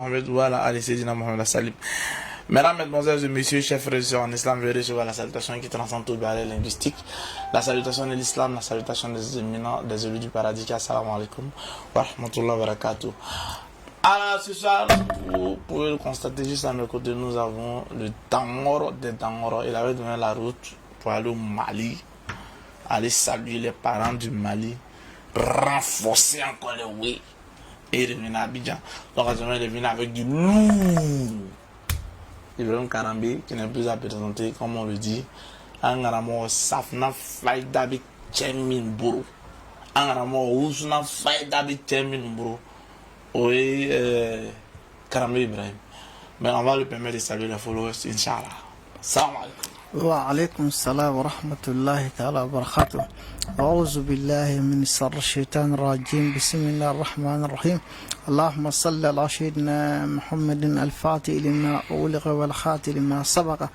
Mohamed وعلى آل سيدنا محمد وسلم. Mesdames, Mesdemoiselles et Messieurs, chers frères et sœurs en islam, veuillez recevoir la salutation qui transcende toute barrière linguistique, la salutation de l'islam, la salutation des éminents, des élus du paradis. السلام عليكم ورحمة الله وبركاته. Alors, ce soir, vous pouvez le constater juste à mes côtés, nous avons le Dangoro des Dangoro. Il avait donné la route pour aller au Mali, aller saluer les parents du Mali, renforcer encore les oui et revenir à Abidjan. Donc, actuellement, il est venu avec du lourd. Ibrahim Karambi, qui n'est plus à présenter, comme on le dit. An karamɔgɔ safina fayida bɛ cɛ min bolo, an karamɔgɔ wusuna fayida bɛ cɛ min bolo, o ye Karambi Ibrahim. Mais on va lui permettre de saluer les followers, Inch'Allah. سلام عليكم. وعليكم السلام ورحمة الله تعالى وبركاته. أعوذ بالله من شر الشيطان الرجيم. بسم الله الرحمن الرحيم. اللهم صل على سيدنا محمد الفاتح لما أغلق والخاتم لما سبق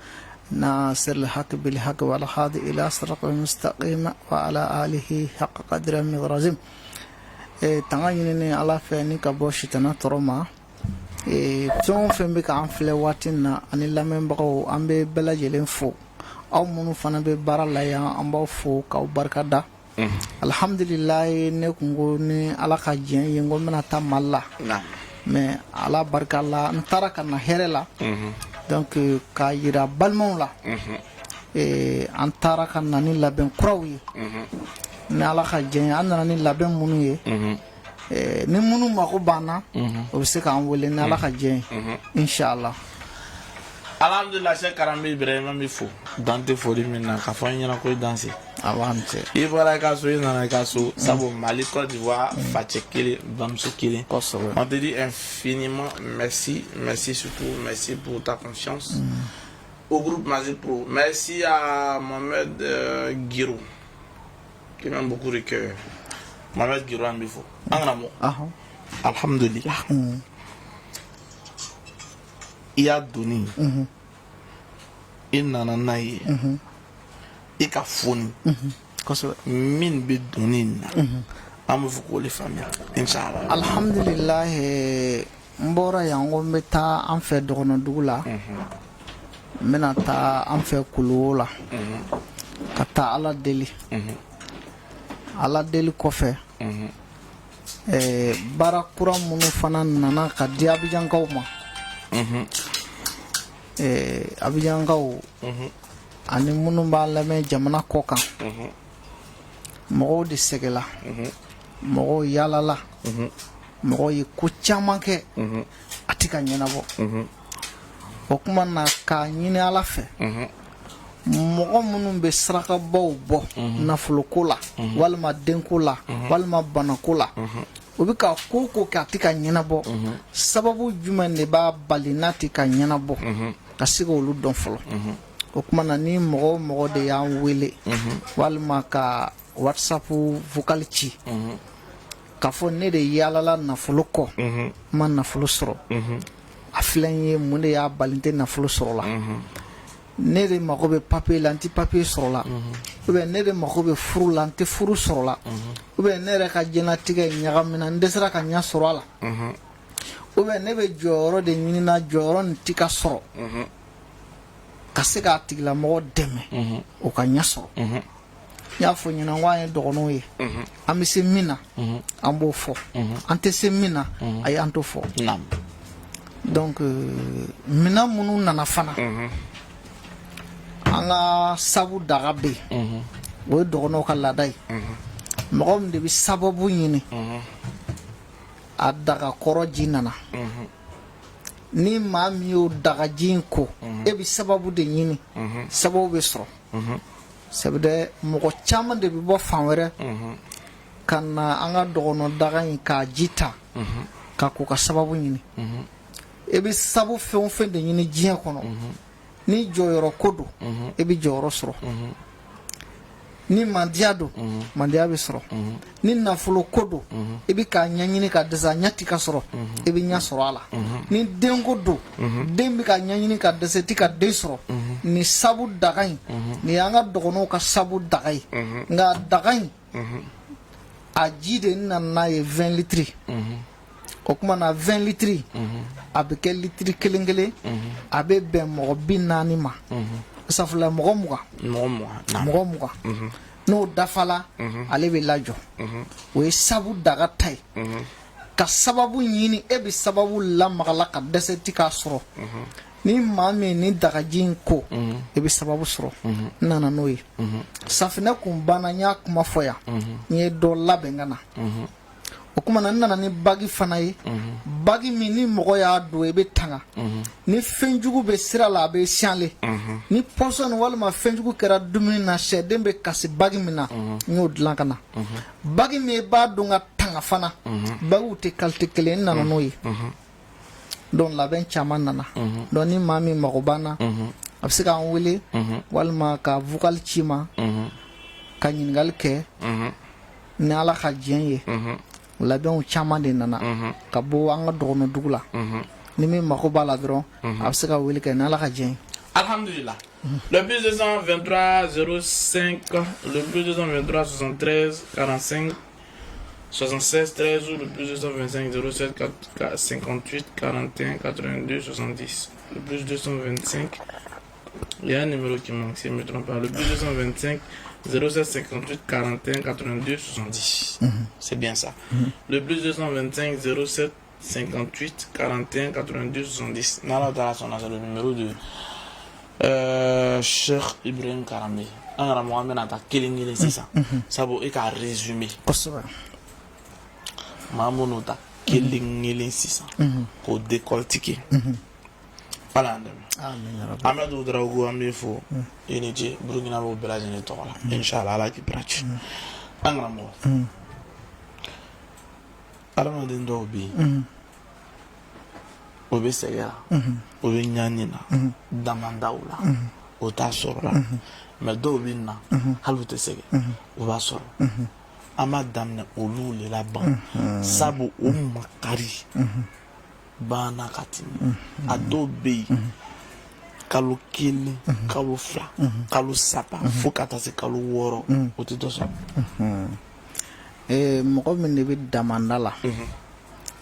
ناصر الحق بالحق والهادي إلى صراط المستقيم وعلى آله حق قدره العظيم. Tanga ɲinini Ala fɛ ni ka bɔ sitana tɔɔrɔ ma. Fɛn o fɛn bɛ k'an filɛ waati in na ani lamɛnbagaw, an bɛ bɛɛ lajɛlen fo. Aw minnu fana bɛ baara la yan, an b'aw fo k'aw barika da. Alihamudulilayi, ne kun ko ni Ala ka diɲɛ ye, n ko n bɛna taa Mali la, mais Ala barika la, n taara ka na hɛrɛ la. Donc k'a yira balimaw la, an taara ka na ni labɛn kuraw ye. Ni Ala ka diɲɛ ye, an nana ni labɛn minnu ye, ni minnu mako b'an na, o bɛ se k'an wele ni Ala ka diɲɛ ye, inshallah. Alhamdulillah, Cheikh Karambi Ibrahim bɛ fo dan tɛ foli min na k'a fɔ an ɲɛna ko i danse. A b'an cɛ. I bɔra i ka so, i nana i ka so, sabu Mali, Côte d'Ivoire, facɛ kelen, bamuso kelen. On te dit infiniment merci, merci surtout, merci pour ta confiance au groupe Magic Pro. Merci à Mohamed Guiro qui m'aime beaucoup de cœur. Mohamed Guiro, an bɛ fo an kana mɔ. Alhamdulillah, i y'a donni, i nana n'a ye, i ka foni min bɛ donni in na, an bɛ fɔ k'o de faamuya, inshallah. Alhamdulilayi, n bɔra yan ko n bɛ taa an fɛ dɔgɔnɔdugu la. N bɛna taa an fɛ Kuluwo la ka taa Ala deli. Ala deli kɔfɛ, baara kura minnu fana nana ka di Abijankaw ma, Abijankaw ani minnu b'a lamɛn jamana kɔ kan, mɔgɔw de sɛgɛla, mɔgɔw yaalala, mɔgɔw ye ko caman kɛ, a tɛ ka ɲɛnabɔ. O kuma na, k'a ɲini Ala fɛ, mɔgɔ minnu bɛ sarakabaw bɔ nafoloko la, walima denko la, walima banako la, u bɛ ka ko o ko kɛ, a tɛ ka ɲɛnabɔ, sababu jumɛn de b'a bali n'a tɛ ka ɲɛnabɔ, ka se k'olu dɔn fɔlɔ. O kuma na, ni mɔgɔ o mɔgɔ de y'an wele walima ka WhatsApp vocal ci k'a fɔ ne de yaalala nafolo kɔ, n ma nafolo sɔrɔ, a filɛ n ye, mun de y'a bali n tɛ nafolo sɔrɔ la, ne de mago bɛ papier la, n tɛ papier sɔrɔ la, ou bien ne de mago bɛ furu la, n tɛ furu sɔrɔ la, ou bien ne yɛrɛ ka diɲɛlatigɛ ɲagamina, n dɛsɛra ka ɲɛ sɔrɔ a la, ou bien ne bɛ jɔyɔrɔ de ɲini na, jɔyɔrɔ nin tɛ ka sɔrɔ, ka se k'a tigilamɔgɔ dɛmɛ o ka ɲɛ sɔrɔ. N y'a fɔ ɲɛna ko an ye dɔgɔnɔw ye, an bɛ se min na, an b'o fɔ, an tɛ se min na, ayi, an t'o fɔ. Donc minɛn minnu nana fana, an ka sabu daga bɛ yen, o ye dɔgɔnɔw ka laada ye. Mɔgɔ min de bɛ sababu ɲini, a daga kɔrɔ ji nana, ni maa min y'o dagaji in ko, e bɛ sababu de ɲini, sababu bɛ sɔrɔ. C'est vrai, mɔgɔ caman de bɛ bɔ fan wɛrɛ ka na an ka dɔgɔnɔ daga in k'a ji ta ka k'u ka sababu ɲini. E bɛ sabu fɛn o fɛn de ɲini diɲɛ kɔnɔ, ni jɔyɔrɔ ko don, e bɛ jɔyɔrɔ sɔrɔ. Ni mandiya don, mandiya bɛ sɔrɔ. Ni nafolo ko don, i bɛ k'a ɲɛɲini ka dɛsɛ, a ɲɛ ti ka sɔrɔ, i bɛ ɲɛ sɔrɔ a la. Ni denko don, den bɛ ka ɲɛɲini ka dɛsɛ, i ti ka den sɔrɔ. Ni sabu daga in, nin y'an ka dɔgɔnɔw ka sabu daga ye. Nka daga in, a ji de nana n'a ye 20 litres. O O tuma na 20 litiri, a bɛ kɛ litiri kelen kelen, a bɛ bɛn mɔgɔ 40 ma, safurula, mɔgɔ 20. Mɔgɔ 20. Mɔgɔ 20, n'o dafala, ale bɛ lajɔ. O ye sabu daga ta ye, ka sababu ɲini. E bɛ sababu lamagala ka dɛsɛ ti k'a sɔrɔ. Ni maa min ni dagaji in ko, i bɛ sababu sɔrɔ. N nana n'o ye. Safinɛ kun banna, n y'a kuma fɔ yan, n ye dɔ labɛn ka na. O tuma na, n nana ni bagi fana ye, bagi min ni mɔgɔ y'a don, i bɛ tanga. Ni fɛnjugu bɛ sira la, a bɛ siyalen. Ni pɔsɔni walima fɛnjugu kɛra dumuni na, sɛden bɛ kasi bagi min na, n y'o dilan ka na. Bagi min i b'a don ka tanga fana, bagiw tɛ qualité kelen, n nana n'o ye. Donc labɛn caman nana. Donc ni maa min mago b'an na, a bɛ se k'an wele walima ka vocal ci ma ka ɲininkali kɛ. Ni Ala ka diɲɛ ye, labɛnw caman de nana ka bɔ an ka dɔgɔnɔ dugu la. Ni min mako b'a la dɔrɔn, a bɛ se ka wele kɛ, ni Ala ka diɲɛ ye. Alhamdulillah. Le plus 223 05, le plus 223 73 45 76 13 ou le plus 225 07 4, 58 41 82 70. Le plus 225, il y a un numéro qui manque, si je ne me trompe pas. Le plus 225 07 58 41 82 70. C'est bien ça. Le plus 225 07 58 41 82 70. N'Ala taara sɔnna, c'est le numéro de Cheikh Ibrahim Karamé. An karamɔgɔ, an bɛna taa kelen kelen sisan, sabu e k'a résumé. Maa minnu ta kelen kelen sisan k'o décortiquer. Ala y'an dɛmɛ. Amin ya Rabbi. Ahmed Ouedraogo, an b'i fo, i ni ce Burukina b'o bɛɛ lajɛlen tɔgɔ la. Inshallah, Ala k'i baraji. An karamɔgɔ, adamaden dɔw bɛ yen, o bɛ sɛgɛn la, o bɛ ɲani na damandaw la, o t'a sɔrɔ la. Mais dɔw bɛ na, hali u tɛ sɛgɛn, o b'a sɔrɔ. An b'a daminɛ olu de la ban, sabu o makari banna ka tɛmɛ. A dɔw bɛ yen, kalo 1, kalo 2, kalo 3, fo ka taa se kalo 6, o tɛ dɔ sɔrɔ. Mɔgɔ min de bɛ damanda la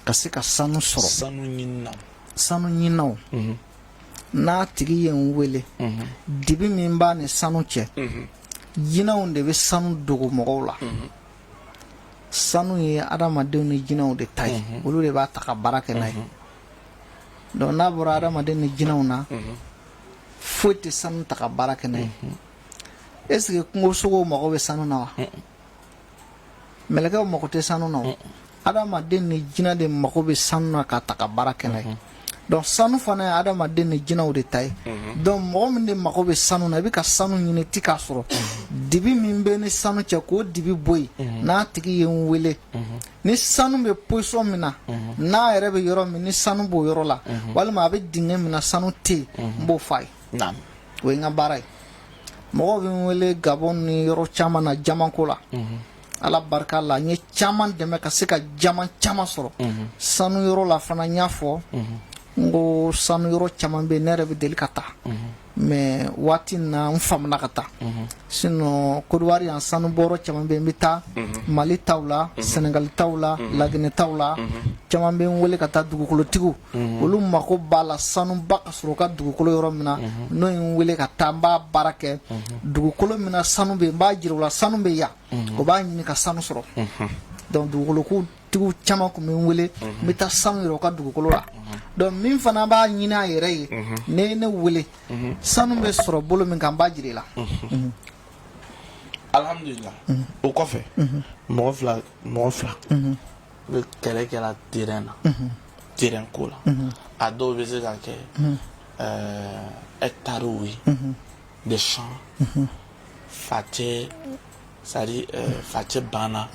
ka se ka sanu sɔrɔ? Sanu ɲini na. Sanu ɲininaw, n'a tigi ye n wele, dibi min b'a ni sanu cɛ, jinɛw de bɛ sanu dogo mɔgɔw la. Sanu ye adamadenw ni jinɛw de ta ye, olu de b'a ta ka baara kɛ n'a ye. Donc n'a bɔra adamaden ni jinɛw na, foyi tɛ sanu ta ka baara kɛ n'a ye. Est ce que kungosogow mago bɛ sanu na wa? Mɛlɛkɛw mago tɛ sanu na o. Adamaden ni jinɛ de mago bɛ sanu na ka ta ka baara kɛ n'a ye. Donc sanu fana ye adamaden ni jinɛw de ta ye. Donc mɔgɔ min de mago bɛ sanu na, i bɛ ka sanu ɲini ti k'a sɔrɔ, dibi min bɛ ni sanu cɛ, k'o dibi bɔ yen. N'a tigi ye n wele, ni sanu bɛ position min na, n'a yɛrɛ bɛ yɔrɔ min, ni sanu b'o yɔrɔ la, walima a bɛ dingɛ min na, sanu tɛ yen, n b'o f'a ye. O ye n ka baara ye. Mɔgɔw bɛ n wele Gabon ni yɔrɔ caman na jamanko la. Ala barika la, n ye caman dɛmɛ ka se ka jaman caman sɔrɔ sanu yɔrɔ la fana. N y'a fɔ n ko sanu yɔrɔ caman bɛ yen, ne yɛrɛ bɛ deli ka taa, mais waati in na n famana ka taa. Sinon Côte d'Ivoire yan, sanu bɔyɔrɔ caman bɛ yen, n bɛ taa Mali taw la, Sénégal taw la, Laginɛ taw la. Caman bɛ n wele ka taa. Dugukolotigiw, olu mako b'a la sanuba ka sɔrɔ u ka dugukolo yɔrɔ min na, n'o ye n wele ka taa, n b'a baara kɛ dugukolo min na sanu bɛ yen, n b'a jira u la sanu bɛ yan, o b'a ɲini ka sanu sɔrɔ. Donc dugukolotigiw caman tun bɛ n wele, n bɛ taa sanu yira u ka dugukolo la. Donc min fana b'a ɲini a yɛrɛ ye, ne ye ne wele, sanu bɛ sɔrɔ bolo min kan, n b'a jira i la. Alhamdulillah. O kɔfɛ, mɔgɔ fila bɛ kɛlɛ kɛla terrain na, terrain ko la. A dɔw bɛ se ka kɛ hectares ye, des champs, facɛ, c'est à dire facɛ banna,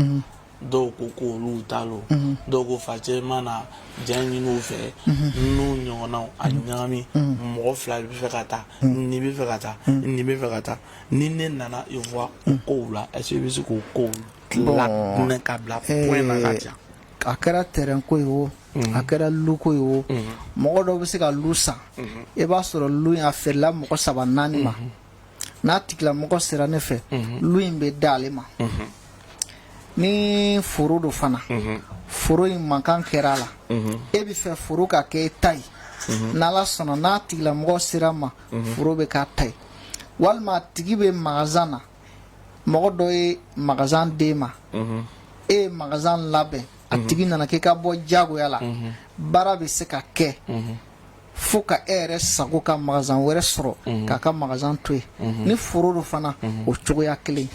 dɔw ko k'olu ta lo, dɔw ko facɛ mana diɲɛ ɲini u fɛ, n'o ɲɔgɔnnaw a ɲagami. Mɔgɔ fila bɛ fɛ ka taa, nin bɛ fɛ ka taa, nin bɛ fɛ ka taa. Ni ne nana i voir o kow la, est ce que i bɛ se k'o kow la ka bila point na ka diya? A kɛra terrain ko ye o, a kɛra lu ko ye o, mɔgɔ dɔw bɛ se ka lu san, i b'a sɔrɔ lu in a feerela mɔgɔ saba naani ma. N'a tigilamɔgɔ sera ne fɛ, lu in bɛ d'ale ma. Ni foro do fana, Foro in mankan kɛra a la, e bɛ fɛ foro ka kɛ e ta ye. N'Ala sɔnna, n'a tigilamɔgɔ sera ma, foro bɛ k'a ta ye. Walima a tigi bɛ magasin na, mɔgɔ dɔ ye magasin d'e ma, e ye magasin labɛn, a tigi nana k'i ka bɔ jagoya la. Baara bɛ se ka kɛ fo ka e yɛrɛ sago ka magasin wɛrɛ sɔrɔ k'a ka magasin to yen. Ni foro don fana, o cogoya kelen,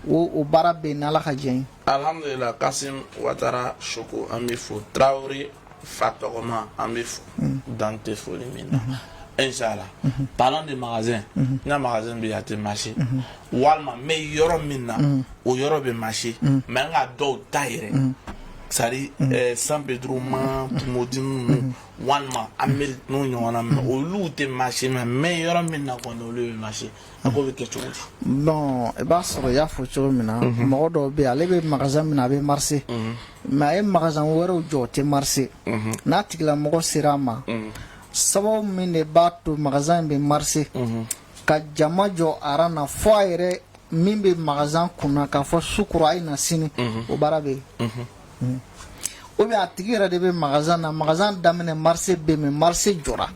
o baara bɛ yen n'Ala ka jɛn ye. Alhamdulillah. Kasim Watara Soko, an bɛ fo. Tarawele fa tɔgɔma, an bɛ fo, dan tɛ foli min na. Inshallah, parlant de magasin, n ka magasin bɛ yen, a tɛ marcher, walima n bɛ yɔrɔ min na, o yɔrɔ bɛ marcher, mais n ka dɔw ta yɛrɛ, c'est à dire San Pedro ma Tumodi ninnu, walima Amérique n'o ɲɔgɔnna, mais olu tɛ marcher, mais n bɛ yɔrɔ min na kɔni, olu bɛ marcher. A ko bɛ kɛ cogo di? Bon, i b'a sɔrɔ i y'a fɔ cogo min na, mɔgɔ dɔw bɛ yen, ale bɛ magasin min na, a bɛ marcher, mais a ye magasin wɛrɛw jɔ, o tɛ marcher. N'a tigilamɔgɔ sera a ma, sababu min de b'a to magasin in bɛ marcher, ka jama jɔ aran na, fo a yɛrɛ min bɛ magasin kunna k'a fɔ su kura, a ye na sini, o baara bɛ yen. Ou bien a tigi yɛrɛ de bɛ magasin na, magasin daminɛ marché bɛ yen, mais marché jɔra.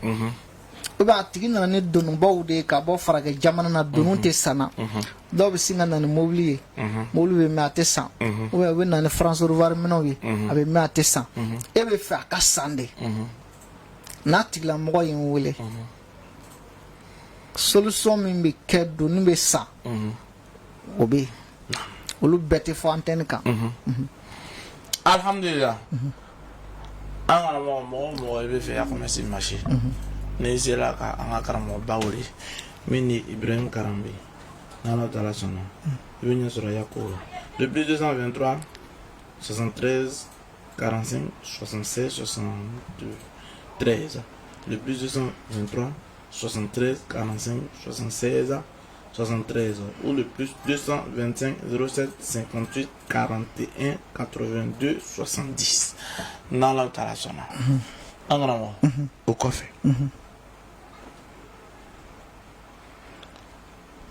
Ou bien a tigi nana ni donibaw de ye ka bɔ farajɛ jamana na, doni tɛ sanna. Dɔw bɛ sin ka na ni mobili ye, mobili bɛ mɛn, a tɛ san. Ou bien u bɛ na ni France Rovar minɛnw ye, a bɛ mɛn, a tɛ san. E bɛ fɛ a ka san de. N'a tigilamɔgɔ ye n wele, solution min bɛ kɛ, doni bɛ san, o bɛ yen. Olu bɛɛ tɛ fɔ antenne kan. Alhamdulillah. An karamɔgɔ, mɔgɔ o mɔgɔ i bɛ fɛ ka commerce marcher, n'i sera ka an ka karamɔgɔba wele min ni Ibrahim Karambe, n'Ala taala sɔnna, i bɛ ɲɛ sɔrɔ i ka ko la. Le plus 223 73 45 76 73, le plus 223 73 45 76 73 ou le plus 225 07 58 41 82 70, n'Ala taala sɔnna. An karamɔgɔ, o kɔfɛ,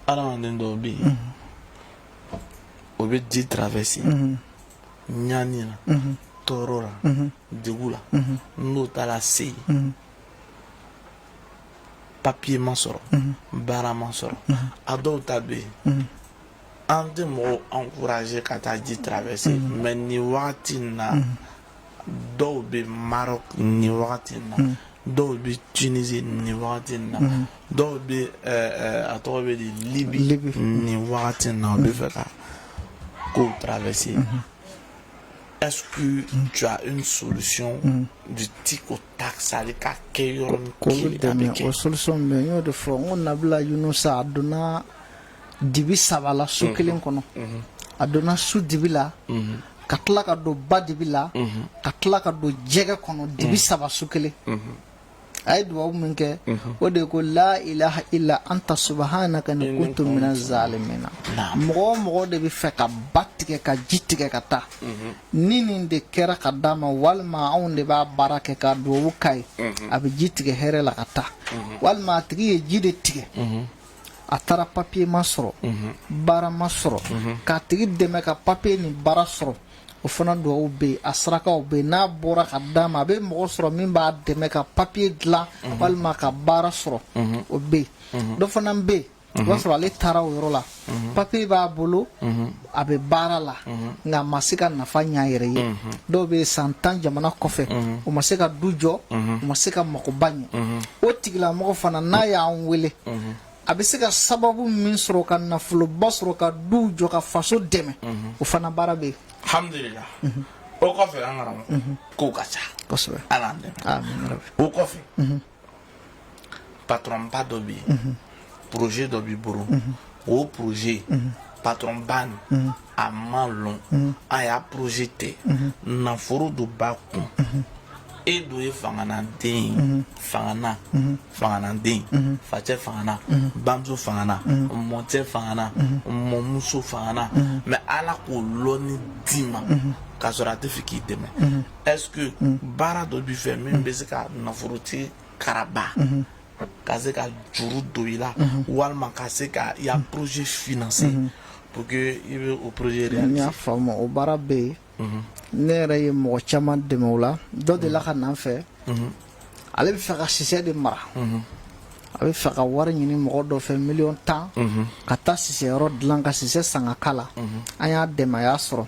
adamaden dɔw bɛ yen, o bɛ ji traverser ɲani na, tɔɔrɔ la, degun la, n'o taara se yen, papier ma sɔrɔ, baara ma sɔrɔ. A dɔw ta bɛ yen, an tɛ mɔgɔw encourager ka taa ji traverser, mais nin wagati in na, dɔw bɛ Maroc nin wagati in na, dɔw bɛ Tunisie nin wagati in na, dɔw bɛ a tɔgɔ bɛ di, Libye nin wagati in na, u bɛ fɛ ka kow traverser. Est-ce que tu as une solution du tic au tac, c'est-à-dire k'a kɛ yɔrɔnin k'olu kelen, a bɛ dɛmɛ? Kɛ O solution bɛ yen. N y'o de fɔ n ko Nabila Yunusa, a donna dibi saba la su kelen kɔnɔ. A donna su dibi la, ka tila ka don ba dibi la, ka tila ka don jɛgɛ kɔnɔ, dibi saba su kelen. A ye dubabu min kɛ, o de ye ko la ilaha illa anta subhanaka inni kuntu mina zalimina. Mɔgɔ o mɔgɔ de bɛ fɛ ka ba tigɛ, ka ji tigɛ ka taa, ni nin de kɛra ka d'a ma, walima anw de b'a baara kɛ ka dubabu k'a ye, a bɛ ji tigɛ hɛrɛ la ka taa. Walima a tigi ye ji de tigɛ, a taara, papier ma sɔrɔ, baara ma sɔrɔ, k'a tigi dɛmɛ ka papier ni baara sɔrɔ, o fana duwawu bɛ yen, a sarakaw bɛ yen. N'a bɔra ka d'a ma, a bɛ mɔgɔ sɔrɔ min b'a dɛmɛ ka papier dilan walima ka baara sɔrɔ, o bɛ yen. Dɔ fana bɛ yen, o b'a sɔrɔ ale taara o yɔrɔ la, papier b'a bolo, a bɛ baara la, nka a ma se ka nafa ɲɛ a yɛrɛ ye. Dɔw bɛ san 10 jamana kɔfɛ, o ma se ka du jɔ, o ma se ka makoba ɲɛ. O tigilamɔgɔ fana, n'a y'an wele, a bɛ se ka sababu min sɔrɔ ka nafoloba sɔrɔ, ka duw jɔ, ka faso dɛmɛ, o fana baara bɛ yen. Alhamdulillah. O kɔfɛ, an karamɔgɔ, kow ka ca. Kosɛbɛ. Ala an dɛmɛ. Amin rabi. O kɔfɛ, patron ba dɔ bɛ yen, projet dɔ b'i bolo, o projet, patron ba nin a ma lɔn, a y'a projet tɛ, nafolo dɔ b'a kun. E dun ye fanganaden ye, fangana fanganaden, facɛ fangana, bamuso fangana, mɔcɛ fangana, mɔmuso fangana, mais Ala k'o lɔnni d'i ma k'a sɔrɔ a tɛ fɛ k'i dɛmɛ. Est ce que baara dɔ b'i fɛ min bɛ se ka nafolotigi karaba, ka se ka juru don i la, walima ka se ka i ya projet financer pour que i bɛ o projet N y'a réaliser? faamu, o baara bɛ yen. Ne yɛrɛ ye mɔgɔ caman dɛmɛ o la. Dɔ delila ka na n fɛ, ale bɛ fɛ ka sisɛ de mara. A bɛ fɛ ka wari ɲini mɔgɔ dɔ fɛ, miliyɔn 10, ka taa sisɛ yɔrɔ dilan, ka sisɛ san ka k'a la. An y'a dɛmɛ, a y'a sɔrɔ.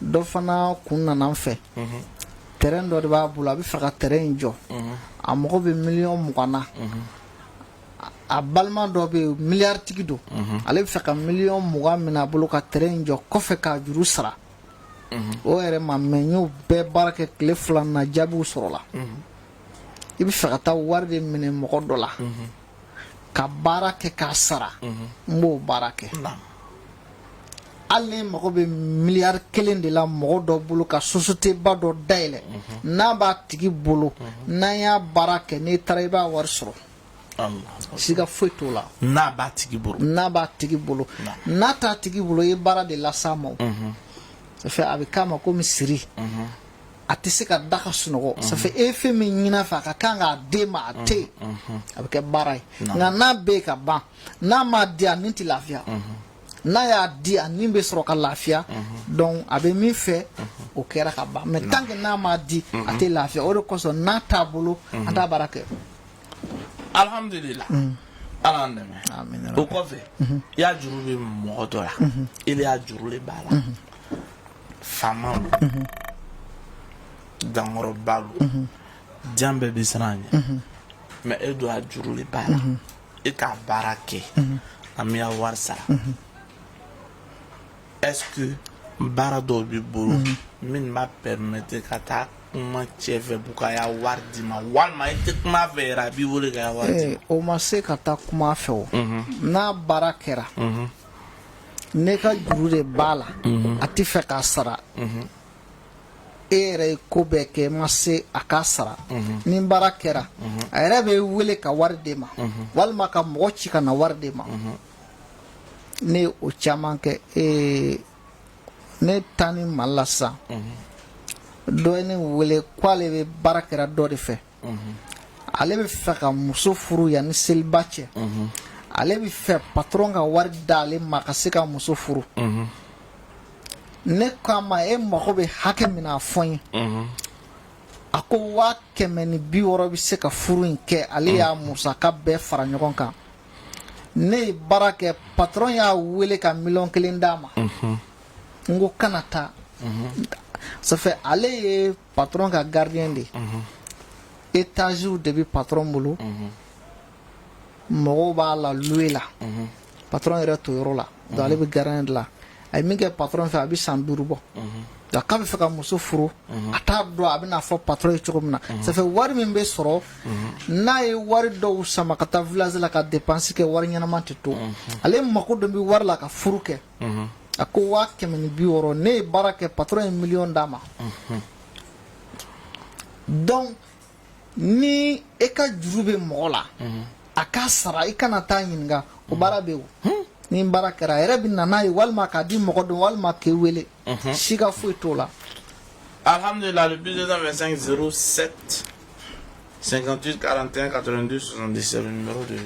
Dɔ fana kun nana n fɛ, terrain dɔ de b'a bolo, a bɛ fɛ ka terrain in jɔ, a mago bɛ miliyɔn 20 na. A balima dɔ bɛ yen, miliyaritigi don, ale bɛ fɛ ka miliyɔn 20 minɛ a bolo ka terrain in jɔ, kɔfɛ k'a juru sara. O yɛrɛ ma mɛn, n y'o bɛɛ baara kɛ tile 2 na, jaabiw sɔrɔla. I bɛ fɛ ka taa wari de minɛ mɔgɔ dɔ la ka baara kɛ k'a sara, n b'o baara kɛ. Hali ni mago bɛ miliyari 1 de la mɔgɔ dɔ bolo ka société ba dɔ dayɛlɛ, n'a b'a tigi bolo, n'an y'a baara kɛ, n'i taara, i b'a wari sɔrɔ, siga foyi t'o la. N'a b'a tigi bolo. N'a b'a tigi bolo. N'a t'a tigi bolo, i ye baara de las'a ma. O ça fait a bɛ k'a ma komi siri, a tɛ se ka da ka sunɔgɔ. Ça fait e ye fɛn min ɲini a fɛ, a ka kan k'a d'e ma, a tɛ yen, a bɛ kɛ baara ye. Nka n'a bɛ yen ka ban, n'a m'a di, a ni tɛ lafiya. N'a y'a di, a ni bɛ sɔrɔ ka lafiya. Donc a bɛ min fɛ, o kɛra ka ban. Mais tant que n'a m'a di, a tɛ lafiya. O de kosɔn, n'a t'a bolo, an t'a baara kɛ. Alhamdulillah, Ala an dɛmɛ. O kɔfɛ, i y'a juru bɛ mɔgɔ dɔ la, i y'a juru de b'a la, faama don, dankɔrɔba don, diɲɛ bɛɛ bɛ siran a ɲɛ, mais e dun y'a juru de b'a la, e k'a baara kɛ, an bɛ wari sara. Est-ce que baara dɔw b'i bolo min b'a permettre ka taa kuma cɛ fɛ pour ka y'a wari d'i ma, walima i tɛ kuma fɛ yɛrɛ, a b'i wele ka y'a wari d'i ma? O ma se ka taa kuma fɛ. O n'a baara kɛra, ne ka juru de b'a la, a tɛ fɛ k'a sara, e yɛrɛ ye ko bɛɛ kɛ, ma se a k'a sara, ni baara kɛra, a yɛrɛ bɛ wele ka wari d'e ma, walima ka mɔgɔ ci ka na wari d'e ma. Ne ye o caman kɛ. Ne taa ni Mali la sisan, dɔ ye ne wele k'ale bɛ baara kɛra dɔ de fɛ, ale bɛ fɛ ka muso furu yanni seliba cɛ, ale bɛ fɛ patron ka wari d'ale ma ka se ka muso furu. Ne ko a ma: "E mago bɛ hakɛ min na, a fɔ n ye." A ko 160 000 bɛ se ka furu in kɛ. Ale y'a musaka bɛɛ fara ɲɔgɔn kan. Ne ye baara kɛ, patron y'a wele ka miliyɔn 1 d'a ma. N ko kana taa. Ça fait ale ye patron ka gardien de ye, étagew de bɛ patron bolo, mɔgɔw b'a la louer la, patron yɛrɛ t'o yɔrɔ la. Donc ale bɛ gardien de la. A ye min kɛ patron fɛ, a bɛ san 5 bɔ. Donc k'a bɛ fɛ ka muso furu, a t'a dɔn a bɛna fɔ patron ye cogo min na. Ça fait wari min bɛ sɔrɔ, n'a ye wari dɔw sama ka taa village la ka dépense kɛ, wari ɲɛnama tɛ to. Ale mako dɔ bɛ wari la ka furu kɛ. A ko 160 000. Ne ye baara kɛ, patron ye miliyɔn d'a ma. Donc ni e ka juru bɛ mɔgɔ la, a k'a sara, i kana taa ɲininka. O baara bɛ o ni baara kɛra, a yɛrɛ bɛ na n'a ye, walima k'a di mɔgɔ dɔ, walima k'e wele, siga foyi t'o la. Alhamdulillah, le plus 225 07 58 41 82 77, le numéro de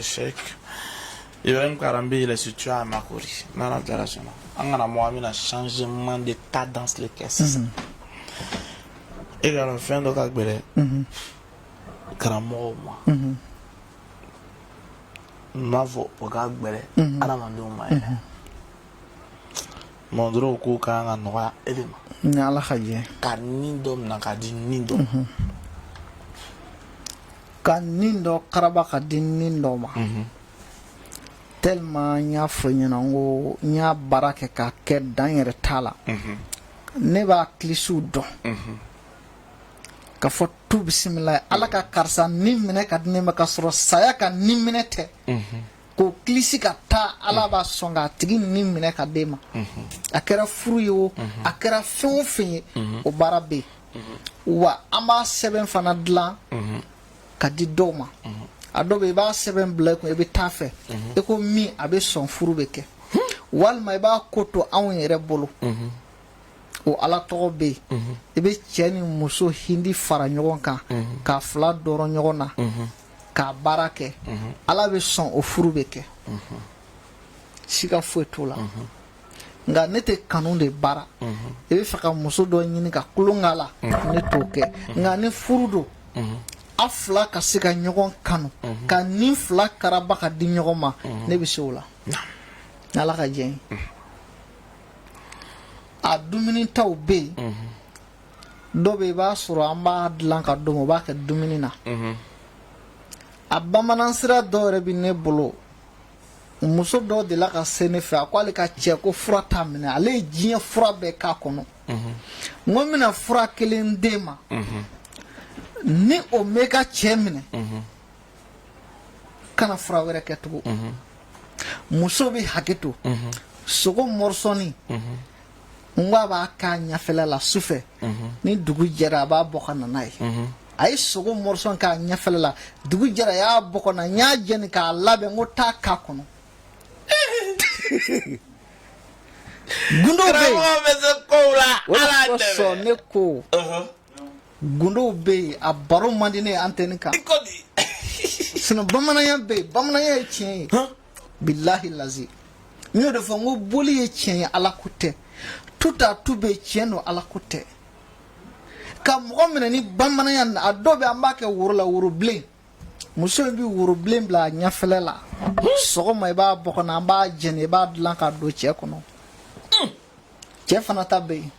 Cheikh Ibrahim Karambi, il est situé à Marcory. Nana Diarra. An kana mɔgɔ bɛna changement de cadence le kɛ sisan. E ka dɔn fɛn dɔ ka gɛlɛn karamɔgɔw ma. N b'a fɔ o ka gɛlɛn adamadenw ma yɛrɛ. Mɔ dɔrɔn ko kan ka nɔgɔya e de ma. Ni Ala ka jɛ. Ka nin dɔ minɛ ka di nin dɔ ma. Ka nin dɔ karaba ka di nin dɔ ma, tellement n y'a fɔ i ɲɛna, n ko n y'a baara kɛ k'a kɛ dan yɛrɛ t'a la. Ne b'a kilisiw dɔn ka fɔ tu bisimila, Ala ka karisa ni minɛ ka di ne ma, ka sɔrɔ saya ka ni minɛ tɛ, k'o kilisi ka taa, Ala b'a sɔn k'a tigi ni minɛ ka d'e ma. A kɛra furu ye o, a kɛra fɛn o fɛn ye, o baara bɛ yen. Wa an b'a sɛbɛn fana dilan ka di dɔw ma. A dɔw bɛ yen, i b'a sɛbɛn bila i kun, i bɛ taa fɛ, i ko min a bɛ sɔn, furu bɛ kɛ, walima i b'a ko to anw yɛrɛ bolo. O Ala tɔgɔ bɛ yen, i bɛ cɛ ni muso hindi fara ɲɔgɔn kan k'a fila dɔrɔn ɲɔgɔn na k'a baara kɛ, Ala bɛ sɔn, o furu bɛ kɛ, siga foyi t'o la. Nka ne tɛ kanu de baara. I bɛ fɛ ka muso dɔ ɲini ka tulon k'a la, ne t'o kɛ. Nka ni furu don, a fila ka se ka ɲɔgɔn kanu, ka ni fila karaba ka di ɲɔgɔn ma, ne bɛ se o la ni Ala ka jɛn ye. A dumuni taw bɛ yen, dɔ bɛ yen, i b'a sɔrɔ an b'a dilan ka d'o ma, o b'a kɛ dumuni na. A bamanan sira dɔw yɛrɛ bɛ ne bolo. Muso dɔ delila ka se ne fɛ, a ko ale ka cɛ ko fura t'a minɛ, ale ye diɲɛ fura bɛɛ k'a kɔnɔ. N ko n bɛna fura kelen d'e ma, ni o m'e ka cɛ minɛ, kana fura wɛrɛ kɛ tugun. Muso bɛ hakɛ to, sogo mɔrɔsɔni, n ko a b'a k'a ɲɛfɛla la su fɛ, ni dugu jɛra a b'a bɔ ka na n'a ye. A ye sogo mɔrɔsɔn k'a ɲɛfɛla la, dugu jɛra a y'a bɔ ka na, n y'a jɛni k'a labɛn, n ko taa k'a kɔnɔ. Gundow bɛ yen. Karamɔgɔ bɛ se kow la. O de Ala kosɔn dɛmɛ. ne ko gundow bɛ yen, a baro man di ne ye antenne kan. I ko di? Sinon bamananya bɛ yen, bamananya ye tiɲɛ ye. Bilahi lazi, n y'o de fɔ, n ko boli ye tiɲɛ ye, Ala ko tɛ. Tout à tout bɛ tiɲɛ don, Ala ko tɛ. Ka mɔgɔ minɛ ni bamananya na, a dɔw bɛ, an b'a kɛ woro la, woro bilen. Muso in bɛ woro bilen bila a ɲɛfɛlɛ la, sɔgɔma i b'a bɔ ka na, an b'a jɛni, i b'a dilan k'a don cɛ kɔnɔ. Cɛ fana ta bɛ yen,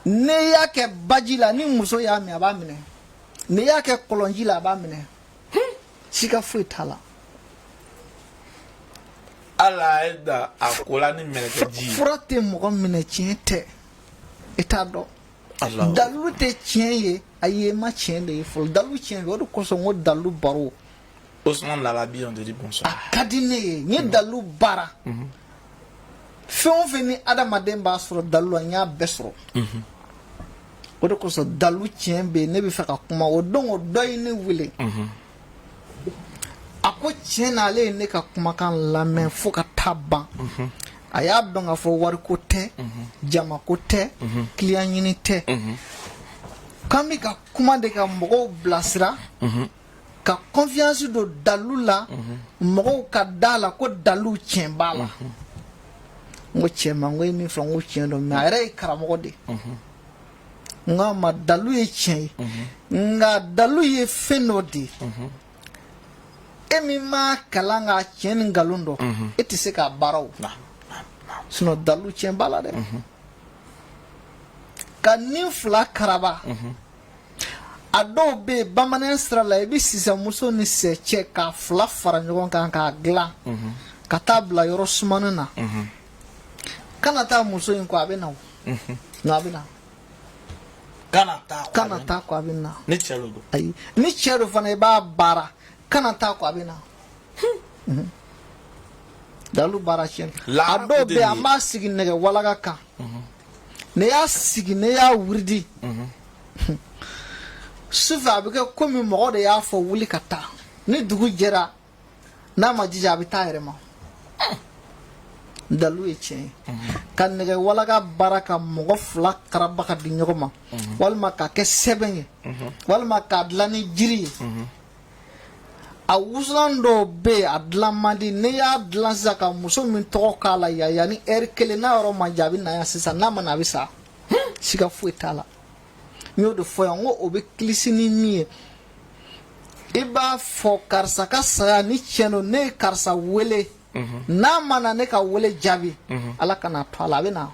n'i y'a kɛ baji la, ni muso y'a min, a b'a minɛ. N'i y'a kɛ kɔlɔnji la, a b'a minɛ. Siga foyi t'a la. Ala ye da a ko la ni mɛlɛkɛ ji ye. Fura tɛ mɔgɔ minɛ, tiɲɛ tɛ, i t'a dɔn. Alahu. Dalu tɛ tiɲɛ ye, ayi, i ma tiɲɛ de ye fɔlɔ. Dalu tiɲɛ, o de kosɔn n ko dalu baro. Ousmane Lalabi, on te dit bonsoir. A ka di ne ye, n ye dalu baara. Fɛn o fɛn ni adamaden b'a sɔrɔ dalu la, n y'a bɛɛ sɔrɔ. O de kosɔn dalu tiɲɛ bɛ yen, ne bɛ fɛ ka kuma o don. O dɔ ye ne wele, a ko tiɲɛ na, ale ye ne ka kumakan lamɛn fo ka taa ban. A y'a dɔn k'a fɔ wariko tɛ, jamako tɛ, kiliyan ɲini tɛ, k'an bɛ ka kuma de ka mɔgɔw bilasira, ka confiance don dalu la, mɔgɔw ka da la ko dalu tiɲɛ b'a la. N ko cɛ ma, n ko e min fɔ, n ko tiɲɛ don, mais a yɛrɛ ye karamɔgɔ de ye. N k'a ma, dalu ye tiɲɛ ye, nka dalu ye fɛn dɔ de ye, e min m'a kalan k'a tiɲɛ ni nkalon dɔn, e tɛ se k'a baara o. Sinon dalu tiɲɛ b'a la dɛ. Ka nin fila karaba, a dɔw bɛ yen, bamananya sira la, i bɛ sisanmuso ni sɛcɛ k'a fila fara ɲɔgɔn kan k'a dilan ka taa bila yɔrɔ sumanin na. Kana taa muso in kɔ, a bɛ na o. Nka a bɛ na. Kana taa kɔ. Kana taa kɔ, a bɛ na. Ni cɛ don. Ayi, ni cɛ don fana, i b'a baara, kana taa kɔ, a bɛ na. Dalu baara tiɲɛ. A dɔw bɛ yen, an b'a sigi nɛgɛ walaga kan. N'i y'a sigi, n'i y'a wurudi sufɛ, a bɛ kɛ komi mɔgɔ de y'a fɔ wuli ka taa. Ni dugu jɛra, n'a ma jija, a bɛ taa a yɛrɛ ma. Dalu ye tiɲɛ ye. Ka nɛgɛ walaga baara ka mɔgɔ fila karaba ka di ɲɔgɔn ma, walima k'a kɛ sɛbɛn ye, walima k'a dilan ni jiri ye. A wusulan dɔw bɛ yen, a dilan man di. N'i y'a dilan sisan ka muso min tɔgɔ k'a la yan, yanni ɛri kelen n'a yɔrɔ man jan, a bɛ na yan sisan. N'a ma na, a bɛ sa, siga foyi t'a la. N y'o de fɔ yan, n ko o bɛ kilisi ni min ye, i b'a fɔ karisa ka saya ni tiɲɛ don, ne ye karisa wele, n'a ma na ne ka wele jaabi, Ala kana to a la, a bɛ na.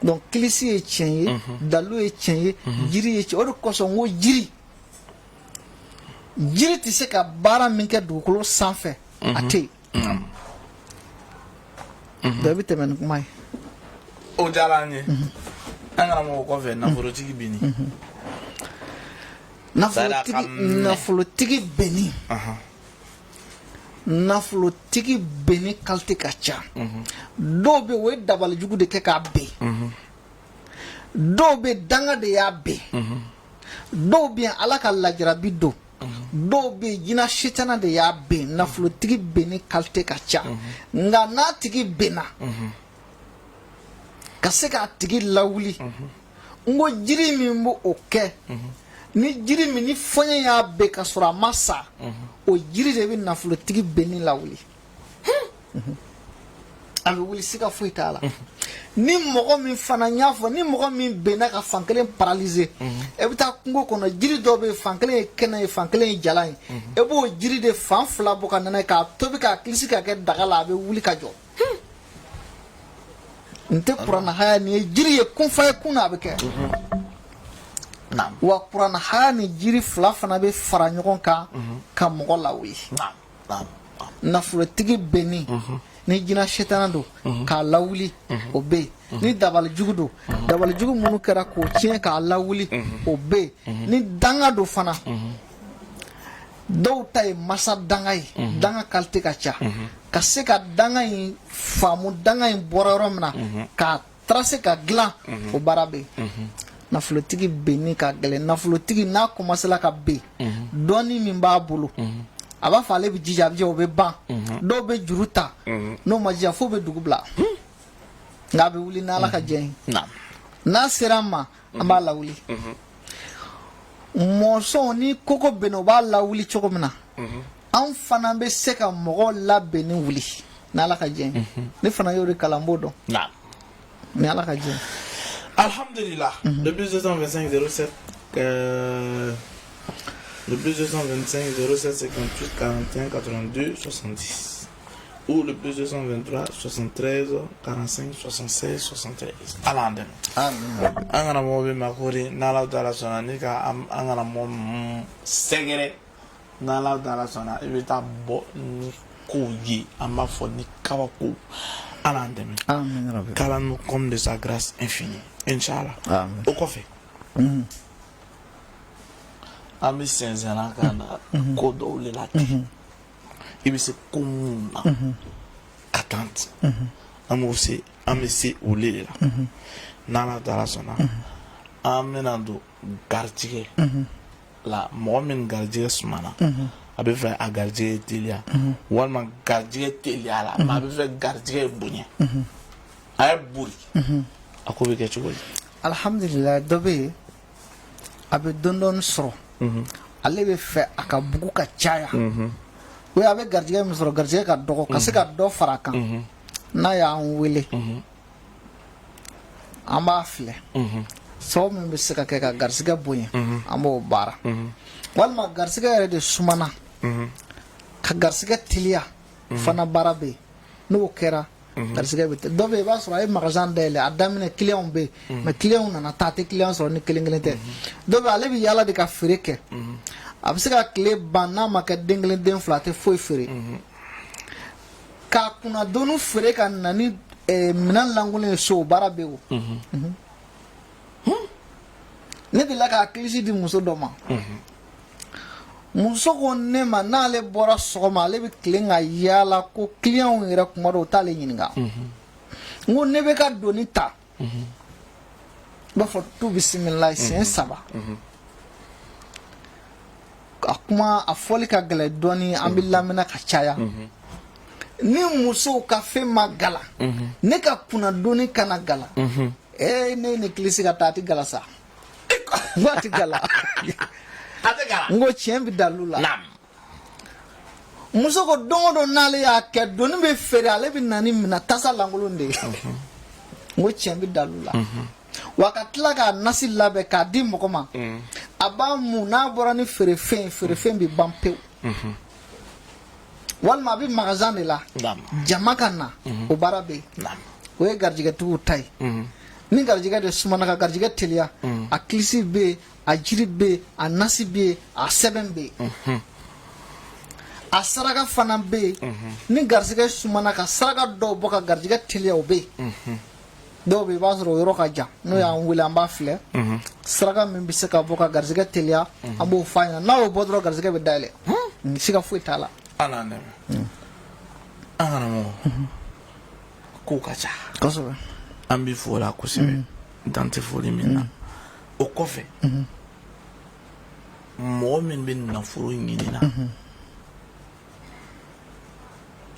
Donc kilisi ye tiɲɛ ye, dalu ye tiɲɛ ye, jiri ye tiɲɛ. O de kosɔn n ko jiri, jiri tɛ se ka baara min kɛ dugukolo sanfɛ, a tɛ yen. Dɔ bɛ tɛmɛ ni kuma ye. O diyara an ye. An karamɔgɔ, kɔfɛ, nafolotigi binni. Nafolotigi, nafolotigi benni, nafolotigi benni qualité ka ca. Dɔw bɛ yen, o ye dabalijugu de kɛ k'a ben. Dɔw bɛ, danga de y'a ben. Dɔw bɛ yen, Ala ka lajarabi don. Dɔw bɛ yen, jinɛ sitana de y'a ben. Nafolotigi benni qualité ka ca, nka n'a tigi benna, ka se k'a tigi lawuli, n ko jiri min b'o o kɛ, ni jiri min ni fɔɲɛ y'a ben ka sɔrɔ a ma sa, o jiri de bɛ nafolotigi benni lawuli. A bɛ wuli, siga foyi t'a la. Ni mɔgɔ min fana, n y'a fɔ, ni mɔgɔ min benna ka fan kelen paralyser, e bɛ taa kungo kɔnɔ, jiri dɔ bɛ yen, fan kelen ye kɛnɛ ye, fan kelen ye jalan ye, e b'o jiri de fan fila bɔ ka na n'a ye, k'a tobi, k'a kilisi, ka kɛ daga la, a bɛ wuli ka jɔ. N tɛ kuranna haya, nin ye jiri ye, kun fa ye kun na, a bɛ kɛ. Wa kuranna haya ni jiri fila fana bɛ fara ɲɔgɔn kan ka mɔgɔ lawuli. Nafolotigi benni ni jinɛ sitana don k'a lawuli, o bɛ yen. Ni dabalijugu don, dabalijugu minnu kɛra k'o tiɲɛ k'a lawuli, o bɛ yen. Ni danga don fana, dɔw ta ye masa danga ye, danga qualité ka ca. Ka se ka danga in faamu, danga in bɔra yɔrɔ min na, k'a tracer ka dilan, o baara bɛ yen. Nafolotigi benni ka gɛlɛn. Nafolotigi n'a commencé ka ben, dɔɔni min b'a bolo, a b'a fɔ ale bɛ jija, a bɛ jija, o bɛ ban. Dɔw bɛ juru ta, n'o ma jija f'o bɛ dugu bila. Nka a bɛ wuli n'Ala ka jɛ ye. N'a sera an ma, an b'a lawuli. Mɔnsɔn ni koko benna, o b'a lawuli cogo min na, an fana bɛ se ka mɔgɔw labenni wuli n'Ala ka jɛ ye. Ne fana y'o de kalan, n b'o dɔn ni Ala ka jɛ. Alhamdulillah. Le plus 225 07 le plus 225 07 58 41 82 70 ou le plus 223 73 45 76 73. Ala an dɛmɛ. An kana mɔgɔ bɛ makori n'Ala taala sɔnna, ni ka an kana mɔgɔ sɛgɛrɛ n'Ala taala sɔnna, i bɛ taa bɔ ni kow ye, an b'a fɔ ni kabako. Ala an dɛmɛ. Amin rabi. Qu'Allah nous comble de sa grâce infinie, Inch'Allah. Amin. O kɔfɛ, an bɛ sɛnsɛnna ka na ko dɔw de la ten, i bɛ se ko mun na ka taa ten, an b'o se, an bɛ se olu de la n'Ala taala sɔnna. An bɛna don garijɛgɛ la. Mɔgɔ min garijɛgɛ sumana, a bɛ fɛ a garijɛgɛ teliya, walima garijɛgɛ teliya la, mais a bɛ fɛ garijɛgɛ bonya, a ye bori, a ko bɛ kɛ cogo di? Alhamdulillah, dɔ bɛ yen, a bɛ dɔɔni dɔɔni sɔrɔ, ale bɛ fɛ a ka bugu ka caya, o a bɛ garijɛgɛ min sɔrɔ, garijɛgɛ ka dɔgɔ, ka se ka dɔ fara a kan. N'a y'an wele, an b'a filɛ sababu min bɛ se ka kɛ ka garijɛgɛ bonya, an b'o baara. Walima garijɛgɛ yɛrɛ de sumana, ka garijɛgɛ teliya fana baara bɛ yen. N'o kɛra, garijɛgɛ bɛ, dɔ bɛ yen, i b'a sɔrɔ a ye magasin dayɛlɛ, a daminɛ clientw bɛ yen, mais clientw nana taa, a tɛ client sɔrɔ ni kelen kelen tɛ. Dɔ bɛ, ale bɛ yaala de ka feere kɛ, a bɛ se ka tile ban, n'a ma kɛ den kelen, den fila, a tɛ foyi feere. K'a kunna doni feere ka na ni minɛn lankolon ye so, o baara bɛ yen. O ne delila k'a kilisi di muso dɔ ma. Muso ko ne ma, n'ale bɔra sɔgɔma, ale bɛ tilen ka yaala, ko clientw yɛrɛ kuma dɔw t'ale ɲininka. N ko ne bɛ ka doni ta, i b'a fɔ tu bisimilayi siɲɛ saba. A kuma a fɔli ka gɛlɛn dɔɔni, an bɛ lamɛnna ka caya. Ni musow ka fɛn ma gala, ne ka kunnadoni kana gala. Ee, ne ye nin kilisi ka taa, a tɛ gala sa. N ko a tɛ gala. A tɛ gala. N ko tiɲɛ bɛ dalu la. Muso ko don o don n'ale y'a kɛ, doni bɛ feere, ale bɛ na ni minɛ tasa lankolon de ye. N ko tiɲɛ bɛ dalu la. Wa ka tila k'a nasi labɛn k'a di mɔgɔ ma, a b'a mun, n'a bɔra ni feerefɛn ye, feerefɛn bɛ ban pewu. Walima a bɛ magasin de la, jama ka na, o baara bɛ yen. O ye garijɛgɛtigiw ta ye. Ni garijɛgɛ de sumana, ka garijɛgɛ teliya, a kilisi bɛ yen, a jiri bɛ yen, a nasi bɛ yen, a sɛbɛn bɛ yen, a saraka fana bɛ yen. Ni garijɛgɛ sumana, ka saraka dɔw bɔ ka garijɛgɛ teliya, o bɛ yen. Dɔw bɛ yen, i b'a sɔrɔ o yɔrɔ ka jan, n'o y'an wele, an b'a filɛ saraka min bɛ se ka bɔ ka garijɛgɛ teliya, an b'o f'a ɲɛna. N'a y'o bɔ dɔrɔn, garijɛgɛ bɛ dayɛlɛ, siga foyi t'a la. Ala an dɛmɛ. An karamɔgɔ, kow ka ca. Kosɛbɛ. An bɛ fo la kosɛbɛ, dan tɛ foli min na. O kɔfɛ, mɔgɔ min bɛ nafolo ɲini na,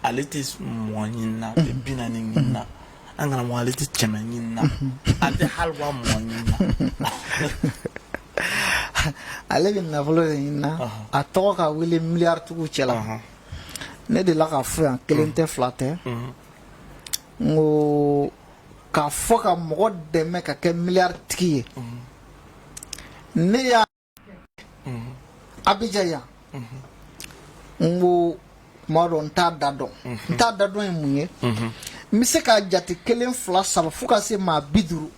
ale tɛ 20 ɲini na, a tɛ 40 ɲini na, an karamɔgɔ, ale tɛ 100 ɲini na, a tɛ hali 20,000 ɲini na. Ale bɛ nafolo de ɲini na, a tɔgɔ ka wele miliyaritigiw cɛla. Ne delila k'a fɔ yan, kelen tɛ, fila tɛ. N ko k'a fɔ ka mɔgɔ dɛmɛ ka kɛ miliyaritigi ye, ne y'a Abijan yan, n ko kuma dɔ n t'a da dɔn. N t'a da dɔn ye mun ye? N bɛ se k'a jate kelen, fila, saba, fo ka se maa 50,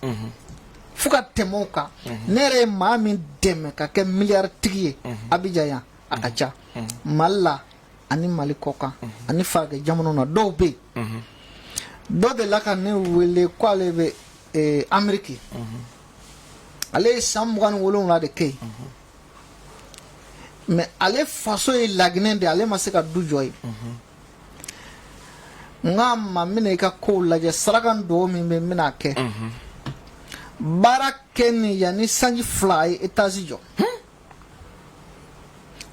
fo ka tɛmɛ o kan. Ne yɛrɛ ye maa min dɛmɛ ka kɛ miliyaritigi ye Abijan yan, a ka ca Mali la ani Mali kɔkan ani farajɛ jamanaw na. Dɔw bɛ yen, dɔ delila ka ne wele ko ale bɛ Ameriki, ale ye san 27 de kɛ yen, mais ale faso ye Laginɛ de, ale ma se ka du jɔ yen. N k'a ma, n bɛna i ka kow lajɛ, saraka dɔw min bɛ n bɛna kɛ, baara kɛ ni yanni sanji 2, a ye étage jɔ.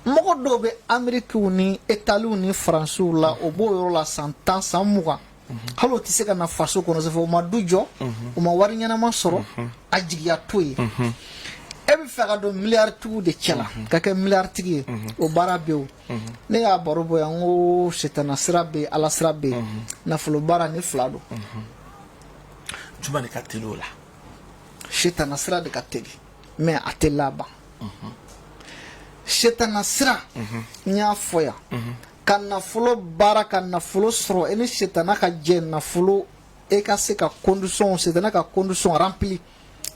Mɔgɔ dɔw bɛ Amerikiw ni Italiw ni Faransiw la, o b'o yɔrɔ la san 10, san 20, hali o tɛ se ka na faso kɔnɔ, sɔfɛ o ma du jɔ, o ma wari ɲɛnama sɔrɔ, a jigiya t'o ye. E bɛ fɛ ka don miliyaritigi de cɛla ka kɛ miliyaritigi ye, o baara bɛ yen. Ne y'a baro bɔ yan, n ko sitana sira bɛ yen, Ala sira bɛ yen, nafolo baara ni fila don. Jumɛn de ka teli o la? Sitana sira de ka teli, mais a tɛ laban. Sitana sira, n y'a fɔ yan, ka nafolo baara, ka nafolo sɔrɔ, e ni sitana ka jɛ nafolo, e ka se ka condition, sitana ka condition rempli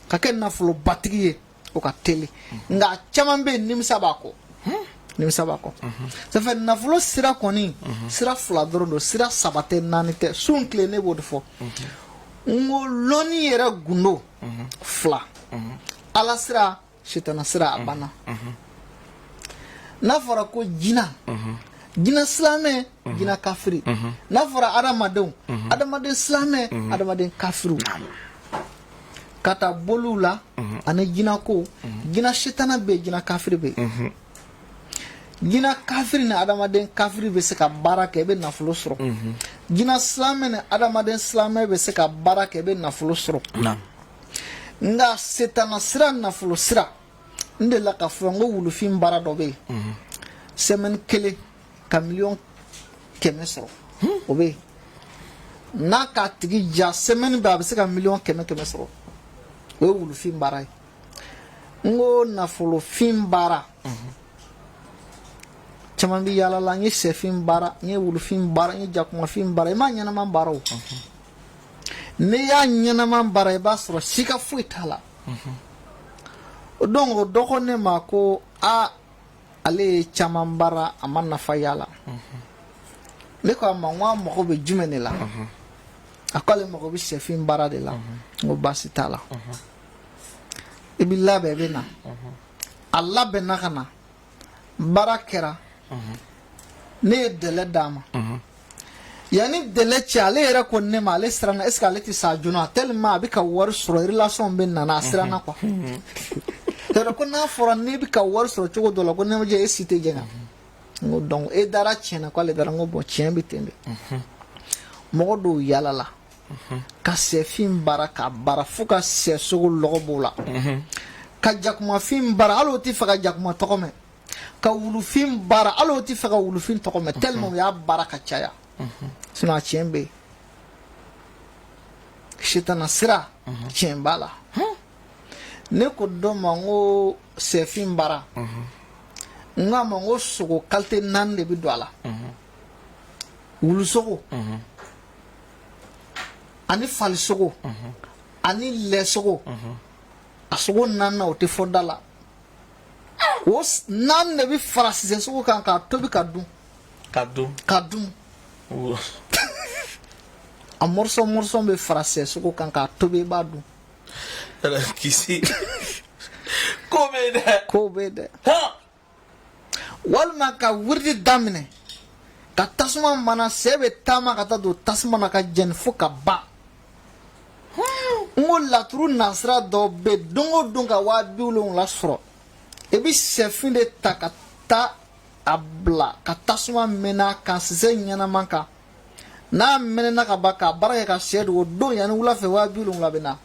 ka kɛ nafolobatigi ye, o ka teli. Nka a caman bɛ yen, nimisa b'a kɔ, nimisa b'a kɔ. Ça fait nafolo sira kɔni, sira fila dɔrɔn don, sira saba tɛ, naani tɛ. Su tile ne b'o de fɔ, n ko lɔnni yɛrɛ gundo fila: Ala sira, sitana sira, a banna. N'a fɔra ko jina, jina silamɛ, jina kafiri. N'a fɔra adamadenw, adamaden silamɛ, adamaden kafiriw, ka taa boliw la ani jinako. Jina sitana bɛ yen, jina kafiri bɛ yen. Jina kafiri ni adamaden kafiri bɛ se ka baara kɛ, i bɛ nafolo sɔrɔ. Jina silamɛ ni adamaden silamɛ bɛ se ka baara kɛ, i bɛ nafolo sɔrɔ. Nka setana sira, nafolo sira, n delila ka fɔ n ko wulufin baara dɔ bɛ yen, semaine kelen ka 100 000 000 sɔrɔ, o bɛ yen. N'a k'a tigi ja, semaine bɛɛ a bɛ se ka 100 000 000 sɔrɔ, o ye wulufin baara ye. N ko nafolofin baara caman bɛ yaala la. N ye sɛfin baara, n ye wulufin baara, n ye jakumafin baara. I m'a ɲɛnama baara o, n'i y'a ɲɛnama baara, i b'a sɔrɔ sika foyi t'a la. Donc o dɔ ko ne ma ko aa, ale ye caman baara, a ma nafa y'a la. Ne ko a ma, n ko a mago bɛ jumɛn de la? A ko ale mago bɛ sɛfin baara de la. N ko baasi t'a la, i b'i labɛn, i bɛ na. A labɛnna ka na, baara kɛra, ne ye délai d'a ma. Yanni délai cɛ, ale yɛrɛ ko ne ma, ale siranna, est ce que ale tɛ sa joona, tellement a bɛ ka wari sɔrɔ, relation bɛ nana, a siranna quoi. Yɔrɔ ko n'a fɔra n'e bɛ ka wari sɔrɔ cogo dɔ la, ko ne ma jɛ, e si tɛ jɛngɛ. N ko donc e dara tiɲɛ na? K'ale dara. N ko bon, tiɲɛ bɛ ten de. Mɔgɔ dɔw yala la ka sɛfin baara, k'a baara fo ka sɛ sogo lɔgɔ b'o la, ka jakumafin baara, hali o tɛ fɛ ka jakuma tɔgɔ mɛn, ka wulufin baara, hali o tɛ fɛ ka wulufin tɔgɔ mɛn, tellement u y'a baara ka caya. Sinon a tiɲɛ bɛ yen, sitana sira tiɲɛ b'a la. Ne ko dɔ ma, n ko sɛfin baara, n k'a ma n ko sogo qualité naani de bɛ don a la: wulusogo ani falisogo ani lɛsogo. A sogo naani, o tɛ fɔ da la. O naani de bɛ fara sisɛ sogo kan k'a tobi ka dun. Ka dun. Ka dun. A morceau morceau bɛ fara sɛ sogo kan k'a tobi, i b'a dun. Kisi ko bɛ yen dɛ. Ko bɛ yen dɛ. Walima ka wiridi daminɛ ka tasuma mana, sɛ bɛ taama ka taa don tasuma na ka jɛni fo ka ban. N ko laturu nasira dɔ bɛ, don o don ka 70 000 sɔrɔ. I bɛ sɛfin de ta ka taa a bila ka tasuma mɛnɛ a kan, sisɛ ɲɛnama kan. N'a mɛnɛna ka ban, k'a baara kɛ ka sɛ dogo, don yanni wula fɛ, 70 000 bɛ na.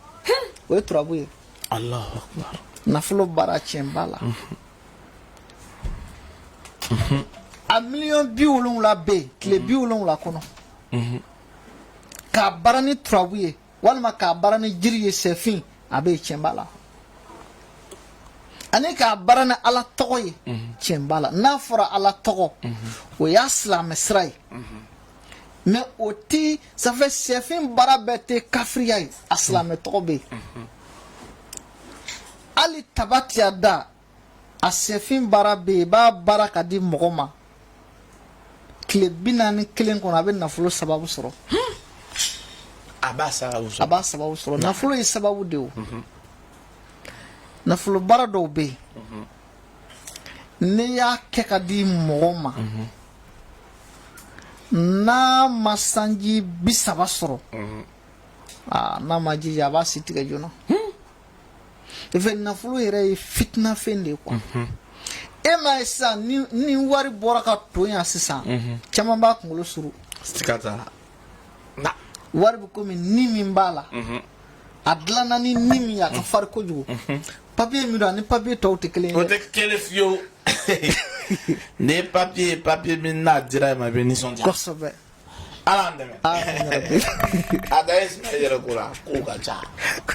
O ye turabu ye. Allahu akbar. Nafolo baara tiɲɛ b'a la. A 70 000 000 bɛ yen tile 70 kɔnɔ k'a K'a baara ni turabu ye walima k'a baara ni jiri ye, sɛfin a bɛ yen, tiɲɛ b'a la. Ani k'a baara ni Ala tɔgɔ ye, tiɲɛ b'a la. N'a fɔra Ala tɔgɔ, o y'a silamɛ sira ye, mais o ti, ça fait sɛfin baara bɛɛ tɛ kafiriya ye. A silamɛ tɔgɔ bɛ yen. Hali tabatiya da, a sɛfin baara bɛ yen. I b'a baara ka di mɔgɔ ma, tile 41 kɔnɔ, a bɛ nafolo sababu sɔrɔ. A b'a sababu A sɔrɔ. b'a sababu sɔrɔ. Nafolo ye sababu de ye. O nafolo baara dɔw bɛ yen, n'i y'a kɛ ka di mɔgɔ ma, n'a ma sanji 30 sɔrɔ, aa, n'a ma jija, a b'a si tigɛ joona. I nafolo yɛrɛ ye fitinafɛn de ye quoi. E m'a ye sisan, ni wari bɔra ka to yan sisan, caman b'a kunkolo suru. Siga t'a la na. Wari bɛ komi ni min b'a la, a dilanna ni ni min ye, a ka farin kojugu. Papiye min don, ani papiye tɔw tɛ kelen ye O dɛ. tɛ kelen fiyewu. Ni ye papiye ye, papiye min n'a dira i ma, i bɛ nisɔndiya. Ala an dɛmɛ. Amin yarabi. A da ye Ismaël yɛrɛ ko la, kow ka ca,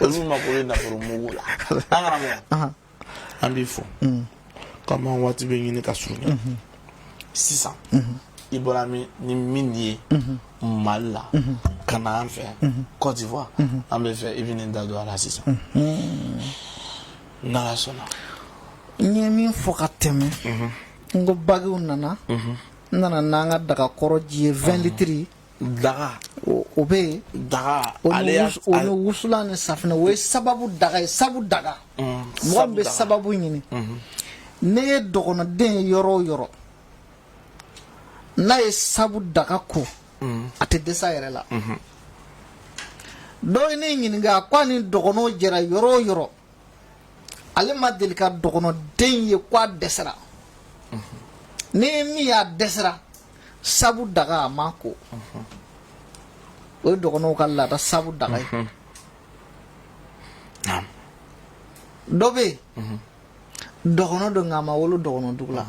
olu mako bɛ nafolo mugu la. An karamɔgɔ, an b'i fo. Komi an waati bɛ ɲini ka surunya sisan, i bɔra min ni min ye Mali la ka na an fɛ yan Côte d'Ivoire, an bɛ fɛ i bɛ nin da don a la sisan, n'Ala sɔnna. N ye min fɔ ka tɛmɛ, n ko bagiw nana, n nana n'an ka dagakɔrɔ ji ye, 20 litres. Daga. O bɛ yen. Daga. O Ale ni y'a o ni wusulan ni safinɛ, o ye sababu daga ye, sabu daga. Mɔgɔ min bɛ sababu ɲini, ne ye dɔgɔnɔden ye yɔrɔ o yɔrɔ, n'a ye sabu daga ko, a tɛ dɛsɛ a yɛrɛ la. Dɔw ye ne ɲininka, a ko a ni dɔgɔnɔw jɛra yɔrɔ o yɔrɔ, ale ma deli ka dɔgɔnɔden ye ko a dɛsɛra. Ne ye min ye a dɛsɛra, sabu daga a ma ko. O ye dɔgɔnɔw ka laada sabu daga ye. Dɔ bɛ yen, dɔgɔnɔ don, nka a ma wolo dɔgɔnɔ dugu la.